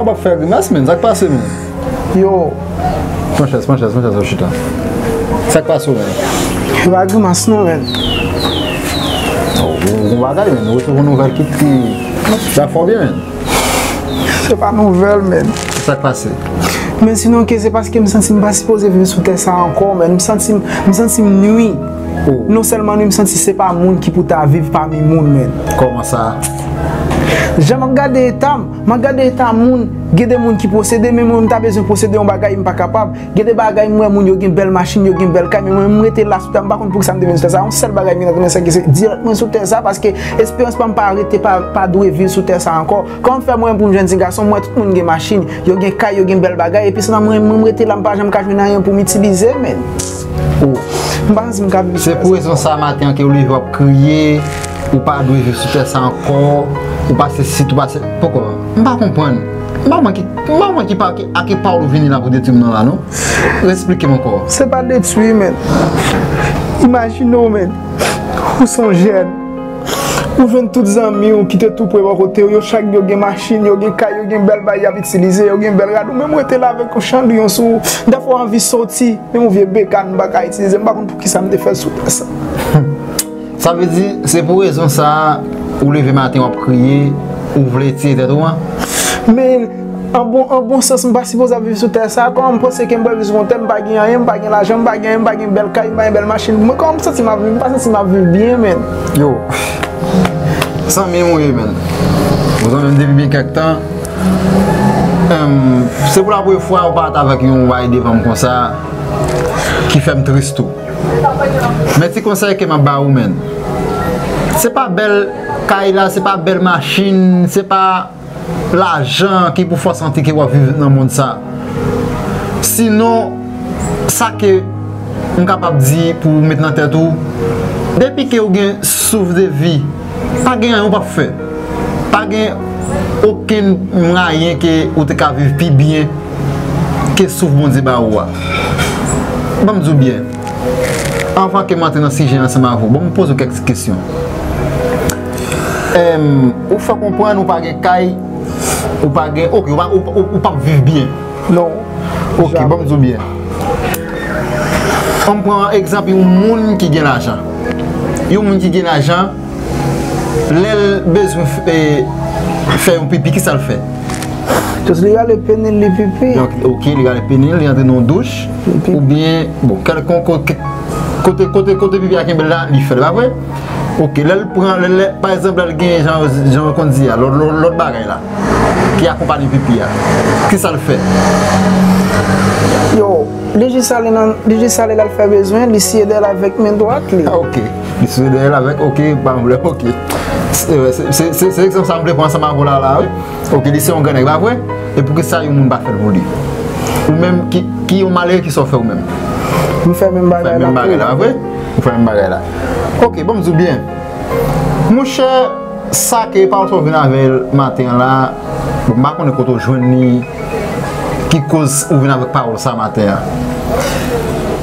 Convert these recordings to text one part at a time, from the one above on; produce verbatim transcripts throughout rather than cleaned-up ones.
W ap fè grimas, menn. Sa k pase, menn? Yo. Pran chèz, pran chèz, pran chèz, w chita. Sa k pase w, menn? Se pa grimas non, menn. Ou, ou, ou bagay, menn. Ou te yon nouvèl ki, ki... Sa fò byen, menn. Se pa nouvèl, menn. Sa k pase? Men sinon ke se paske m santi m pa sipoze viv sou tè sa ankò, menn. M santi m, m santi m nwi. Oh. Non sèlman nwi, m santi se pa moun ki pou ta viv pami moun, menn. Kòman sa? Jan m ap gade eta m, m ap gade eta moun, gen de moun ki posede, men mwen, m ta bezwen posede yon bagay, m pa kapab. Gen de bagay, m wè moun yo gen bèl machin, yo gen bèl kay, men mwen, m rete la sou tè, m pa konn poukisa m te vin sou tè sa. Yon sèl bagay m gen nan tèt mwen, se ke se dirèk mwen sou tè sa, paske esperans pa m pa rete, pa, pa dwe viv sou tè sa ankò. Kòman fè mwen pou m jwenn ti gason, m wè tout moun gen machin, yo gen kay, yo gen bèl bagay, epi sèlman mwen, mwen, m rete la, m pa janm ka jwenn anyen pou m itilize, menn. Oh. M pa santi m ka viv sou tè sa. Se pou rezon sa, maten an, ke w leve, w ap kriye, ou pa dwe viv sou tè sa ankò, ou pa se sit, ou pa se... Poko, m pa konprann. M pa konprann ki, m pa konprann ki pa, ki, a ki pawòl ou vini la pou detwi m nan la, non. Esplike m ankò. Se pa detwi, menn. Imajine w, menn. Ou se yon jèn. Ou jwenn tout zanmi w ki te tou pre bò kote w, yo chak yo gen machin, yo gen kay, yo gen bèl bagay y ap itilize, yo gen bèl rad. Ou menm rete la avèk yon chandriyon sou ou. Dèfwa w anvi soti, menm yon vye bekàn m pa ka itilize. M pa konn poukisa m te fè sou tè sa. Sa vle di, se pou rezon sa a, ou leve maten w ap kriye, ou vle tiye tèt ou an? Men, an bon, an bon sans, m pa sipoze ap viv sou tè sa. Kòman m panse ke m pral viv sou yon tè, m pa gen anyen, m pa gen lajan, m pa gen anyen, m pa gen bèl kay, m pa gen bèl machin? Mwen, kòman m santi m ap viv? M pa santi m ap viv byen, menn. Yo, zanmi m ou ye, menn. Ou zanmi m depi byen kèk tan. Em, se pou la premye fwa ou parèt avèk yon bagay devan m konsa ki fè m tris tou. Men ti konsèy ke m ap ba ou, menn. Se pa bèl kay la, se pa bèl machin, se pa lajan ki pou fè w santi ke w ap viv nan mond sa. Sinon, sa ke m kapab di pou w met nan tèt ou, depi ke w gen souf de vi, pa gen anyen w p ap fè. Pa gen okenn mwayen ke ou te ka viv pi byen ke souf Bondye ba ou a. Ban m di w byen. Anvan ke m antre nan sijè ansanm avè w, bon, m poze w kèk ti kesyon. Em, ou fè konprann ou pa gen kay, ou pa gen, ok, ou pa, ou, ou, ou p ap viv byen. Non. Ok, janmè. Ban m di w byen. An m pran egzanp yon moun ki gen lajan. Yon moun ki gen lajan, lè l bezwen f-, e, fè yon pipi, kisa l fè? Jis li rale peni l, li pipi. Donk, ok, li rale peni l, li antre nan yon douch, li pipi. Oubyen, bon, kèlkonk kote, kote, kote, kote pipi a kenbe l la, li fè l, pa vre? Ok, lè l pran, lè, lè, pa egzanp, lè l gen, jan, jan yo konn di a, lòt, lòt, lòt bagay la, ki akonpanye pipi a, kisa l fè? Yo, li jis ale nan, li jis ale l al fè bezwen, li siye dèyè l avèk men dwat li. Ah, ok. Li siye dèyè l avèk, ok, pa pwoblèm, ok. Se, se, se, se, se egzanp sa m vle pran ansanm avè w la, la, wi. Ok, li se yon grannèg, pa vre? E poukisa yon moun pa fè l pou li? Ou menm, ki, ki yon malere, kisa w fè ou menm? M fè menm bagay la tou. Ou fè menm bagay la, pa vre? Ou fè menm bagay la. Ok, bon, m di w byen. Monchè, sa ke pawòl sa w vin avè l maten an la, bon, m pa konnen kote w jwenn li, ki koz ou vin avèk pawòl sa maten an.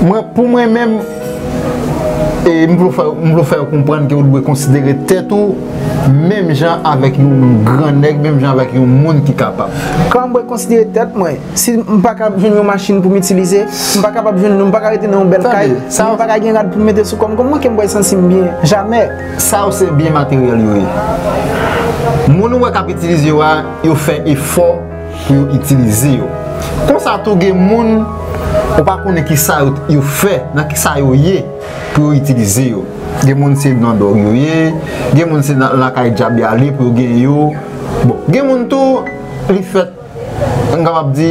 Mwen, pou mwen menm, e m vle fè, m vle fè yo konprann ke ou dwe konsidere tèt ou menm jan avèk yon grannèg, menm jan avèk yon moun ki kapab. Kòman m dwe konsidere tèt mwen? Si m pa ka jwenn yon machin pou m itilize, m pa kapab jwenn, m pa ka rete nan yon bèl kay, tande, sa, m pa ka gen rad pou m mete sou kò m, kòman ke m pral santi m byen? Jamè. Sa yo se byen materyèl yo ye. Moun ou wè k ap itilize yo a, yo fè efò pou yo itilize yo. Konsa tou, gen moun ou pa konnen kisa yo, yo fè, nan kisa yo ye pou yo itilize yo. Gen moun se nan dòg yo ye, gen moun se nan lakay dyab y ale pou yo genyen yo. Bon, gen moun tou, li fèt, m kapab di,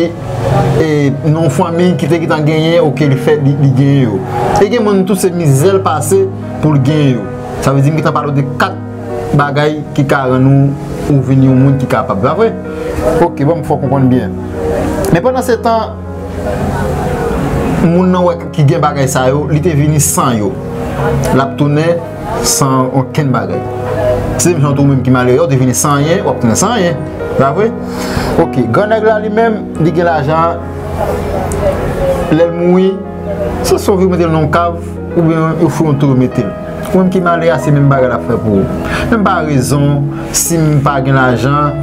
e, nan yon fanmi ki te gentan genyen, ok, li fèt, li, li genyen yo. E gen moun tou se mizè l pase pou l genyen yo. Sa vle di m gentan pale w de kat bagay ki ka rann ou, ou vin yon moun ki kapab, pa vre? Ok, bon, m fè w konprann byen. Men pandan se tan, moun nan wè ki gen bagay sa yo, li te vini san yo. L ap tounen san okenn bagay. Se menm jan tou ou menm ki malere, ou te vini san anyen, w ap tounen san anyen. Pa vre? Ok, grannèg la li menm, li gen lajan, lè l mouri, se swa yo mete l nan yon kav, oubyen yo fè yon twou yo mete l. Ou menm ki malere a, se menm bagay l ap fè pou ou. Menm pa rezon, si m pa gen lajan,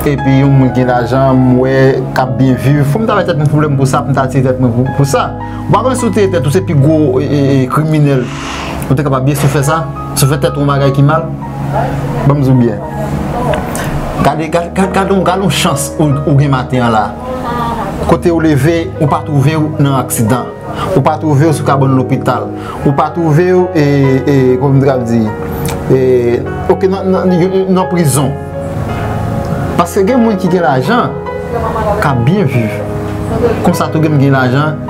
epi yon moun gen lajan, m wè k ap byen viv, fò m ta bay tèt mwen pwoblèm pou sa, pou m ta tire tèt mwen pou, pou sa. Ou pa konnen si w tire tèt ou, se pi gwo, e, e, e, kriminèl. Ou te kapab ye si w fè sa, si w fè tèt ou yon bagay ki mal. Ban m di w byen. Gade, gade, gade, gade, yon- gade yon chans ou, ou gen maten an la. Kote ou leve, ou pa twouve w nan aksidan. Ou pa twouve w sou kabann lopital. Ou pa twouve w, e, e, kòman m t ap di, e, oke, nan, nan, nan prizon. Paske gen moun ki gen lajan, k ap byen viv. Konsa tou gen moun gen lajan,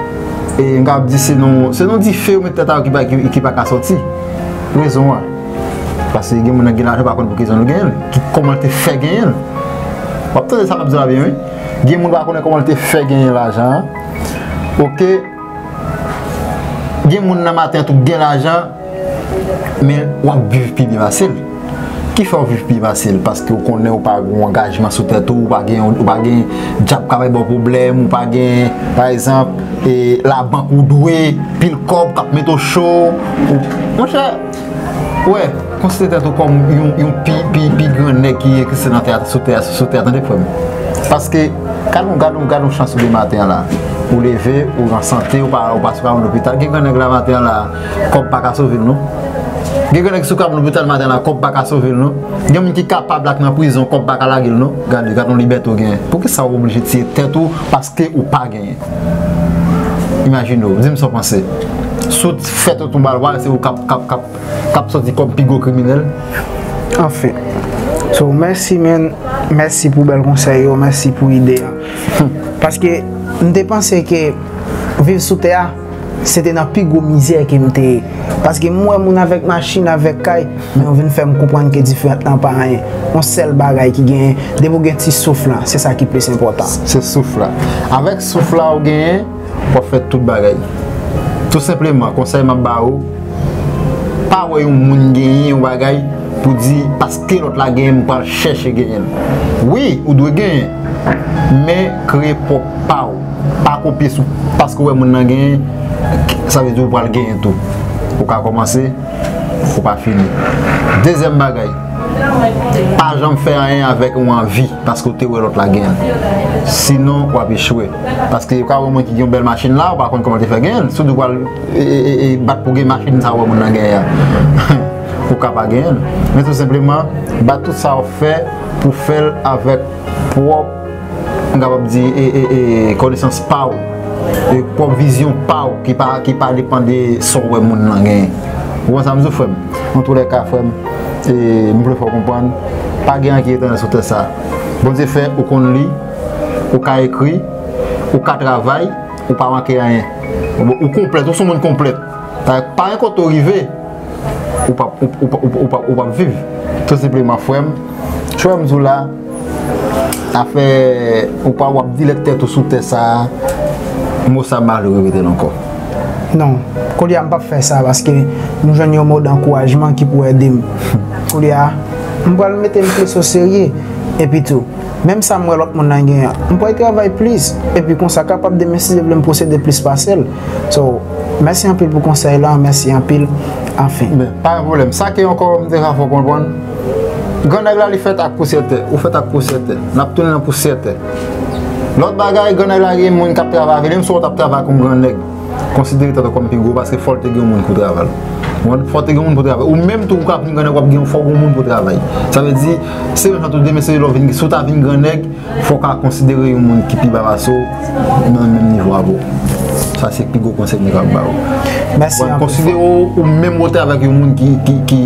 e, m ka ap di se nan, se nan dife yo met tèt a yo ki pa, ki, ki pa ka sòti. Rezon an. Paske gen moun nan gen lajan, pa konn pou ki rezon l genyen l, ki, kòman l te fè genyen l. W ap tande sa m ap di la byen, wi. Gen moun pa konnen kòman l te fè genyen lajan an. Oke. Gen moun nan maten tou gen lajan, men w ap viv pi byen pase l. Ki fè w viv pi byen pase l? Paske w konnen w pa gen yon angajman sou tèt ou, ou pa gen, ou pa gen djab k ap ba w pwoblèm, ou pa gen, pa egzanp, e, labank ou dwe, pil kòb k ap mete w cho. Ou, monchè, wè, konsidere tèt ou kòm yon, yon pi, pi, pi gran nèg ki egziste nan tè a, sou tè a, sou tè a, tande frè m. Paske, gad yon, gad yon, gad yon chans ou gen maten an la. Ou leve, ou an sante, ou pa, ou pa sou kabann lopital. Gen gran nèg la maten an la, kòb pa ka sove l non. Gen gran nèg sou kabann lopital maten an la, kòb pa ka sove l non. Gen moun ki kapab la k nan prizon, kòb pa ka lage l non. Gade, gad yon libète ou genyen. Poukisa w oblije tiye tèt ou paske ou pa genyen? Imajine w, di m sa w panse. Si w fè tèt ou mal, w a se ou k ap, k ap, k ap k ap sòti kòm pi gwo kriminèl. Anfen. So, mèsi, man. Mèsi pou bèl konsèy yo. Mèsi pou ide a. Paske m te panse ke viv sou tè a, se te nan pi gwo mizè ke m te ye. Paske m wè moun avèk machin, avèk kay, men yo vin fè m konprann ke diferans lan pa anyen. Yon sèl bagay ki genyen, depi w gen ti souf lan, se sa ki plis enpòtan. Se souf la. Avèk souf la ou genyen, w ap fè tout bagay. Tou senpleman, konsèy m ap ba ou, pa wè yon moun genyen yon bagay pou di, paske lòt la genyen, m pral chèche genyen l. Wi, ou dwe genyen, men kreye pwòp pa w. Pa kopye sou, paske w wè moun nan genyen, sa vle di ou pral genyen tou. Ou ka kòmanse, ou pa fini. Dezyèm bagay, pa janm fè anyen avèk yon anvi paske w te wè lòt la genyen l. Sinon, w ap echwe. Paske ou ka wè yon moun ki gen yon bèl machin la, ou pa konn kòman l te fè genyen l. Si w di w pral, e, e, e, e, bat pou gen machin sa w wè moun nan genyen an, ou ka pa genyen l. Men tou senpleman, bat tout sa w ap fè pou fè l avèk pwòp, m kapab di, e, e, e, konesans pa w, e, pwòp vizyon pa w ki pa, ki pa depann de sa w wè moun nan genyen. Ou konprann sa m di w, frè m? Antoulèka, frè m, e, m vle fè w konprann, pa gen anyen ki etènèl sou tè sa. Bondye fè ou konn li, ou ka ekri, ou ka travay, ou pa manke anyen. Ou, ou konplèt, ou se yon moun konplèt. Pa, pa gen kote ou rive, ou p ap, ou, ou, ou, ou, ou p ap viv. Tou senpleman, frè m, frè m di w la, afè ou pa w ap dilèt tèt ou sou tè sa a, mo sa malere rete l ankò. Non, kounye a m p ap fè sa paske m jwenn yon mo dankourajman ki pou ede m. Kounye a, m pral mete m plis oserye. Epi tou, menm sa m wè lòt moun nan genyen an, m pral travay plis. Epi konsa, kapab demen, si Dye vle, m posede plis pase l. So, mèsi anpil pou konsèy la, mèsi anpil. Anfen. Men, pa gen pwoblèm. Sa ke ankò m te ka fè w konprann, gran nèg la, li fèt ak pousyè tè, ou fèt ak pousyè tè. N ap tounen nan pousyè tè. Lòt bagay, gran nèg la, gen moun k ap travay avè li, menm si w t ap travay kòm gran nèg, konsidere tèt ou kòm pi gwo, paske fò l te gen yon moun pou travay. Ou konprann? Fò l te gen yon moun pou travay. Ou menm tou, ou ka vin gran nèg, w ap gen, fò w gen yon moun pou travay. Sa vle di, se menm jan tou demen, se lè w vin, si w ta vin gran nèg, fò w ka konsidere yon moun ki pi ba pase w nan menm nivo avè w. Sa se pi gwo konsèy mwen ka ba w. Mèsi anpil. Konsidere w, ou menm wotè avèk yon moun ki, ki, ki,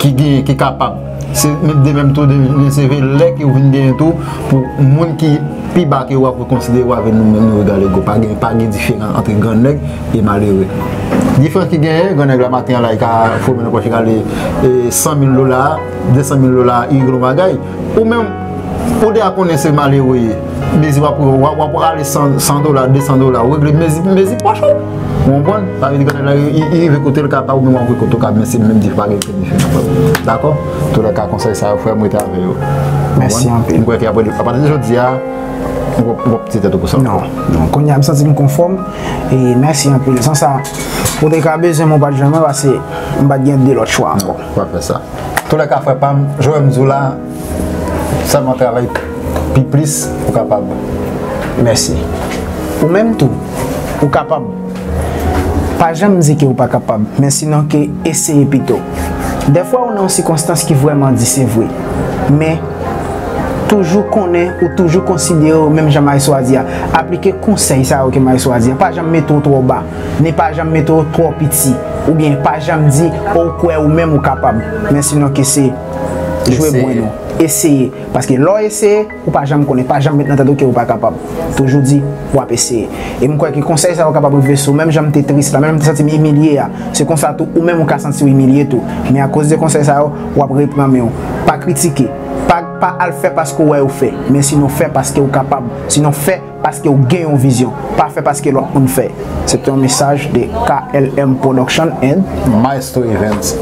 ki genyen, ki kapab. Se menm de menm tou, de, de se vre lè ke w vin genyen tou, pou moun ki pi ba ke w a pou konsidere w avè nou menm, nou egal ego. Pa gen, pa gen diferan ant gran nèg e malere. Diferans ki genyen, gran nèg la maten an la, li ka fòme nan pòch, li rale, e, san mil dola, de san mil dola, li regle yon bagay. Ou menm, ou deja konnen se malere w ye. Mezi w ap, w ap, w ap rale san, san dola, de san dola, ou regle mezi, mezi pòch ou. Ou konprann? Sa vle di, gran nèg la, li, li rive kote l ka pa, ou menm w ap rive kote w ka, men se menm diferans, pa gen diferans. Dakò? Toulèka, konsèy sa yo, frè m, rete avè yo. Mèsi anpil. M kwè ke apre, apati de jodi a, Ou p ap ti tèt ou pou sa. Non, non. Kounye a m santi m konfòm. E mèsi anpil. San sa, ou te ka bezwen mwen, ou pa t jwenn mwen, paske m pa t gen de lòt chwa ankò. W ap fè sa. Toulèka, frè pa m, jan m di w la, sèlman travay pi plis, ou kapab. Mèsi. Ou menm tou, ou kapab. Pa janm di ke ou pa kapab, men sinon ke eseye pito. Dèfwa ou nan yon sikonstans ki vrèman di se vre, men toujou konnen ou toujou konsidere w menm jan maestro a di a. Aplike konsèy sa yo ke maestro a di a. Pa janm mete w twò ba, ni pa janm mete w twò piti, oubyen pa janm di ou kwè ou menm ou kapab, men sinon ke se jwe bwen nou. Eseye. Paske lè w eseye, ou pa janm konnen, pa janm met nan tèt ou ke ou pa kapab. Toujou di, w ap eseye. E m kwè ke konsèy sa yo kapab rive sou, menm jan m te tris la, menm jan m te santi m imilye a, se konsa tou, ou menm ou ka santi w imilye tou. Men akoz de konsèy sa yo, w ap repran men w. Pa kritike. Pa, pa al fè paske w wè yo fè, men sinon fè paske w kapab. Sinon fè paske w gen yon vizyon. Pa fè paske lòt moun fè. Se te yon mesaj de K L M Production and Maestro Events.